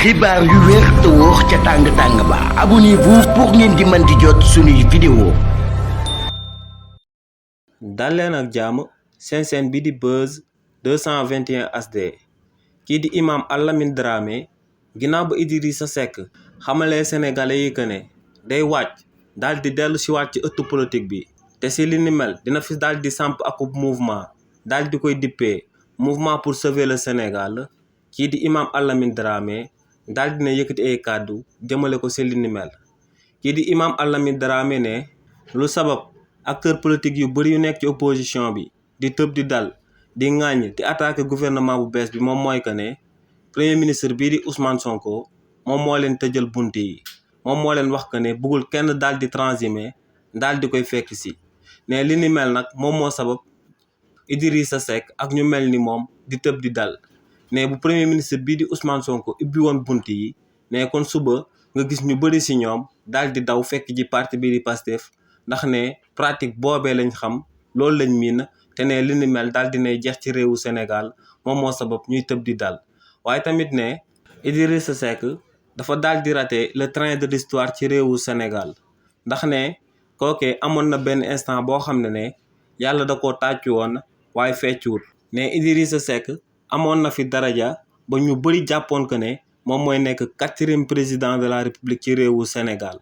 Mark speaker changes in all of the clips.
Speaker 1: xibaar yu wér te wóor ca tàng-tàng ba abonnez-vous pour ngeen di mën di jot suñuy vidéo.
Speaker 2: dal leen ak jàmm seen bi di Buzz 221 HD kii di imam Alamine Dramé ginnaaw ba Idrissa Seck xamalee sénégalais yi que ne day wàcc daal di dellu si waat ci ëttu politique bi te si li ni mel dina fi daal di samp akub mouvement daal di koy dippee mouvement pour sauver le Sénégal kii di imam Alamine Dramé daal dina yëkkati ay kàddu jëmale ko si li ni mel kii di imam Alamine Dramé ne lu sabab acteur politique yu bëri yu nekk ci opposition bi di tëb di dal di ŋàññ di attaqué gouvernement bu bees bi moom mooy que ne premier ministre bii di Ousmane Sonko moom moo leen tëjal bunt yi moom moo leen wax que ne bëggul kenn daal di transhumé daal di koy fekk si ne li ni mel nag moom moo sabab Idrissa Seck ak ñu mel ni moom di tëb di dal ne bu premier ministre bii di Ousmane Sonko ibbi woon bunt yi ne kon suba nga gis ñu bëri si ñoom daal di daw fekk ji parti bii di Pastef ndax ne pratique boobee lañ xam loolu lañ miin te ne li ni mel daal dinay jeex ci réewu Sénégal moom moo sabab ñuy tëb di dal waaye tamit ne Idrissa Seck dafa daal di raté le train de l'histoire ci réewu Sénégal ndax ne kookee amoon na benn instant boo xam ne yàlla da koo tàccu woon waaye feccuwul ne Idrissa Seck amoon na fi daraja ba ñu bëri jàppoon que ne moom mooy nekk 4e président de la république ci réewu Sénégal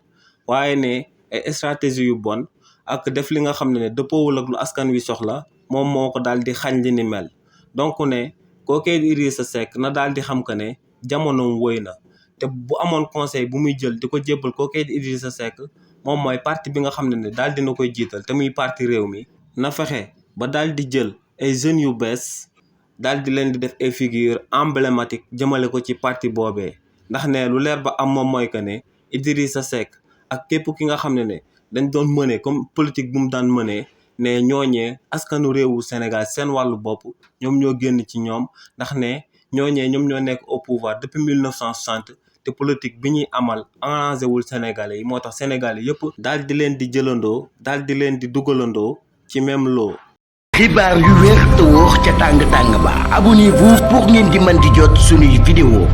Speaker 2: waaye ne ay stratégie yu bon ak def li nga xam ne dëppoowul ak lu askan wi soxla moom moo ko daal di xañ li ni mel donc ne kookee di Idrissa Seck na daal di xam que ne jamonoom wëy na te bu amoon conseil bu muy jël di ko jébbal kookee di Idrissa Seck moom mooy parti bi nga xam ne daal dina koy jiital te muy parti réew mi na fexe ba daal di jël ay jeunes yu bees daal di leen di def ay figure emblématique jëmale ko ci parti boobee ndax ne lu leer ba am moom mooy que ne Idrissa Seck ak képp ki nga xam ne dañ doon mëne comme politique bu mu daan mënee ne ñooñee askanu réewu Sénégal seen wàllu bopp ñoom ñoo génn ci ñoom ndax ne ñooñee ñoom ñoo nekk au pouvoir depuis 1960 te politique bi ñuy amal arrangé wul Sénégalais yi moo tax Sénégalais yëpp daal di leen di jëlandoo daal di leen di dugalandoo ci même lot.
Speaker 1: xibaar yu wér te wóor ca tàng-tàng ba abonnez-vous pour ngeen di mën di jot suñuy vidéo.